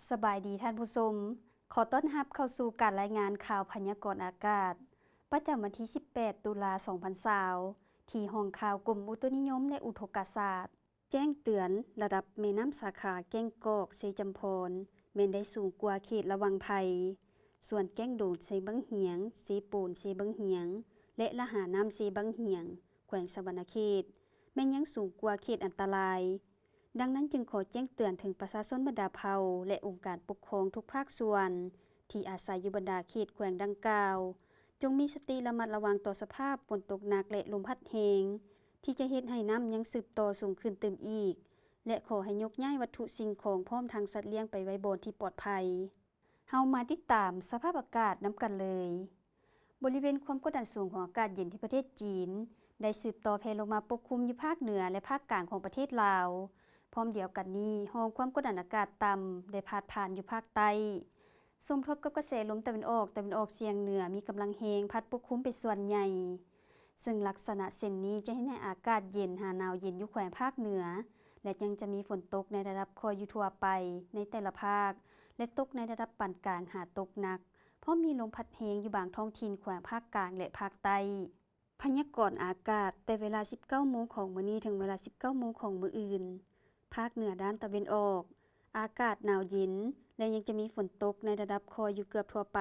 ສະບາຍດີທ່ານຜູ້ຊົມ, ຂໍຕ້ອນຮັບເຂົ້າສູ່ການລາຍງານຂ່າວພະຍາກອນອາກາດ ປະຈຳວັນທີສິບແປດ ຕຸລາ ສອງພັນຊາວ ທີ່ຫ້ອງຂ່າວກົມອຸຕຸນິຍົມ ແລະ ອຸທົກກະສາດ. ແຈ້ງເຕືອນ ລະດັບແມ່ນ້ຳສາຂາ ແກ້ງກອກ ເຊຈຳພອນ ແມ່ນໄດ້ສູງກວ່າເຂດລະວັງໄພ, ສ່ວນແກ້ງໂດນ ເຊບັ້ງຫຽງ, ເຊໂປນ, ເຊບັ້ງຫຽງ ແລະ ລະຫານ້ຳ ເຊບັ້ງຫຽງ ແຂວງສະຫວັນນະເຂດ ແມ່ນຍັງສູງກວ່າເຂດອັນຕະລາຍ. ດັ່ງນັ້ນຈຶ່ງຂໍແຈ້ງເຕືອນເຖິງປະຊາຊົນບັນດາເຜົ່າ ແລະ ອົງການປົກຄອງທຸກພາກສ່ວນ ທີ່ອາໄສຢູ່ບັນດາເຂດແຂວງດັ່ງກ່າວ, ຈົ່ງມີສະຕິລະມັດລະວັງຕໍ່ສະພາບຝົນຕົກໜັກ ແລະ ລົມພັດແຮງ ທີ່ຈະເຮັດໃຫ້ນ້ຳຍັງສືບຕໍ່ສູງຂຶ້ນຕື່ມອີກ ແລະ ຂໍໃຫ້ຍົກຍ້າຍວັດຖຸສິ່ງຂອງ ພ້ອມທັງສັດລ້ຽງໄປໄວ້ບ່ອນທີ່ປອດໄພ. ເຮົາມາຕິດຕາມສະພາບອາກາດນຳກັນເລີຍ. ບໍລິເວນຄວາມກົດດັນສູງຂອງອາກາດເຢັນທີ່ປະເທດຈີນ ໄດ້ສືບຕໍ່ແຜ່ລົງມາປົກຄຸມຢູ່ພາກເໜືອ ແລະ ພາກກາງຂອງປະເທດລາວ. ພ້ອມດຽວກັນນີ້, ຮ່ອງຄວາມກົດດັນອາກາດຕ່ຳ ໄດ້ພາດຜ່ານຢູ່ພາກໃຕ້, ສົມທົບກັບກະແສລົມຕາເວັນອອກ, ຕາເວັນອອກສຽງເໜືອ ມີກຳລັງແຮງ ພັດປົກຄຸມເປັນສ່ວນໃຫຍ່. ເຊິ່ງລັກສະນະເຊັ່ນນີ້ຈະເຮັດໃຫ້ອາກາດເຢັນຫາໜາວເຢັນຢູ່ແຂວງພາກເໜືອ ແລະ ຍັງຈະມີຝົນຕົກໃນລະດັບຄ່ອຍຢູ່ທົ່ວໄປໃນແຕ່ລະພາກ ແລະ ຕົກໃນລະດັບປານກາງຫາຕົກໜັກ, ພ້ອມມີລົມພັດແຮງຢູ່ບາງທ້ອງຖິ່ນແຂວງພາກກາງ ແລະ ພາກໃຕ້. ພະຍາກອນອາກາດແຕ່ເວລາສິບເກົ້າໂມງຂອງມື້ນີ້ ເຖິງເວລາສິບເກົ້າໂມງຂອງມື້ອື່ນ. ພາກເໜືອດ້ານຕາເວັນອອກ, ອາກາດໜາວເຢັນ ແລະ ຍັງຈະມີຝົນຕົກໃນລະດັບຄ່ອຍຢູ່ເກືອບທົ່ວໄປ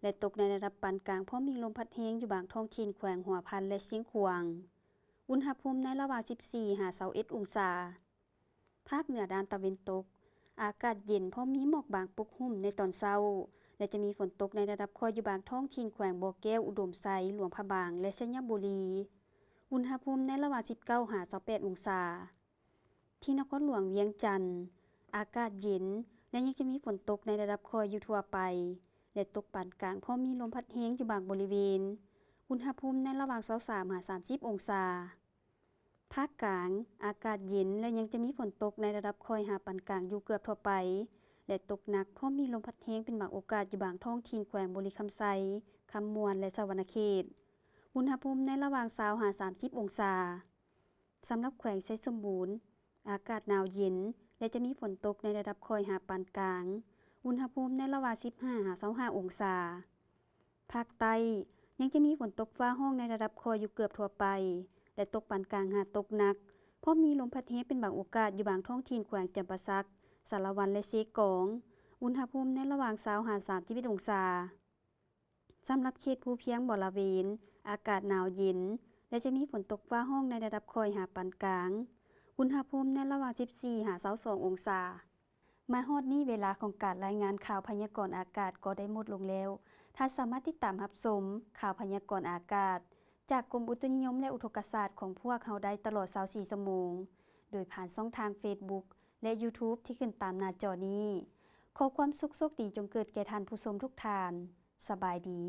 ແລະ ຕົກໃນລະດັບປານກາງ ພ້ອມມີລົມພັດແຮງຢູ່ບາງທ້ອງຖິ່ນແຂວງຫົວພັນ ແລະ ຊຽງຂວາງ. ອຸນຫະພູມໃນລະຫວ່າງສິບສີ່ຫາຊາວເອັດອົງສາ. ພາກເໜືອດ້ານຕາເວັນຕົກ, ອາກາດເຢັນ ພ້ອມມີໝອກບາງປົກຫຸ້ມໃນຕອນເຊົ້າ ແລະ ຈະມີຝົນຕົກໃນລະດັບຄ່ອຍຢູ່ບາງທ້ອງຖິ່ນແຂວງບໍ່ແກ້ວ, ອຸດົມໄຊ, ຫຼວງພະບາງ ແລະ ໄຊຍະບູລີ. ອຸນຫະພູມໃນລະຫວ່າງສິບເກົ້າຫາຊາວແປດອົງສາ. ທີ່ນະຄອນຫຼວງວຽງຈັນ, ອາກາດເຢັນ ແລະ ຍັງຈະມີຝົນຕົກໃນລະດັບຄ່ອຍຢູ່ທົ່ວໄປ ແລະ ຕົກປານກາງ ພ້ອມມີລົມພັດແຮງຢູ່ບາງບໍລິເວນ. ອຸນຫະພູມໃນລະຫວ່າງຊາວສາມຫາສາມສິບອົງສາ. ພາກກາງ, ອາກາດເຢັນ ແລະ ຍັງຈະມີຝົນຕົກໃນລະດັບຄ່ອຍຫາປານກາງຢູ່ເກືອບທົ່ວໄປ ແລະ ຕົກໜັກ ພ້ອມມີລົມພັດແຮງເປັນບາງໂອກາດຢູ່ບາງທ້ອງຖິ່ນແຂວງບໍລິຄຳໄຊ, ຄຳມ່ວນ ແລະ ສະຫວັນນະເຂດ. ອຸນຫະພູມໃນລະຫວ່າງຊາວຫາສາມສິບອົງສາ. ສຳລັບແຂວງໄຊສົມບູນ, ອາກາດໜາວເຢັນ ແລະ ຈະມີຝົນຕົກໃນລະດັບຄ່ອຍຫາປານກາງ. ອຸນຫະພູມໃນລະຫວ່າງສິບຫ້າຫາຊາວຫ້າອົງສາ. ພາກໃຕ້, ຍັງຈະມີຝົນຕົກຟ້າຮ້ອງໃນລະດັບຄ່ອຍຢູ່ເກືອບທົ່ວໄປ ແລະ ຕົກປານກາງຫາຕົກໜັກ, ພ້ອມມີລົມພັດແຮງເປັນບາງໂອກາດຢູ່ບາງທ້ອງຖິ່ນແຂວງຈຳປາສັກ, ສາລະວັນ ແລະ ເຊກອງ. ອຸນຫະພູມໃນລະຫວ່າງຊາວຫາສາມສິບເອັດອົງສາ. ສຳລັບເຂດພູພຽງບໍລະເວນ, ອາກາດໜາວເຢັນ ແລະ ຈະມີຝົນຕົກຟ້າຮ້ອງໃນລະດັບຄ່ອຍຫາປານກາງ. ອຸນຫະພູມໃນລະຫວ່າງສິບສີ່ຫາຊາວສອງອົງສາ. ມາຮອດນີ້ເວລາຂອງການລາຍງານຂ່າວພະຍາກອນອາກາດກໍໄດ້ໝົດລົງແລ້ວ. ທ່ານສາມາດຕິດຕາມຮັບຊົມຂ່າວພະຍາກອນອາກາດຈາກກົມອຸຕຸນິຍົມ ແລະ ອຸທົກກະສາດຂອງພວກເຮົາໄດ້ຕະຫຼອດຊາວສີ່ຊົ່ວໂມງ ໂດຍຜ່ານຊ່ອງທາງເຟສບຸກ ແລະ ຢູທູບ ທີ່ຂຶ້ນຕາມໜ້າຈໍນີ້. ຂໍຄວາມສຸກໂຊກດີຈົ່ງເກີດແກ່ທ່ານຜູ້ຊົມທຸກທ່ານ. ສະບາຍດີ.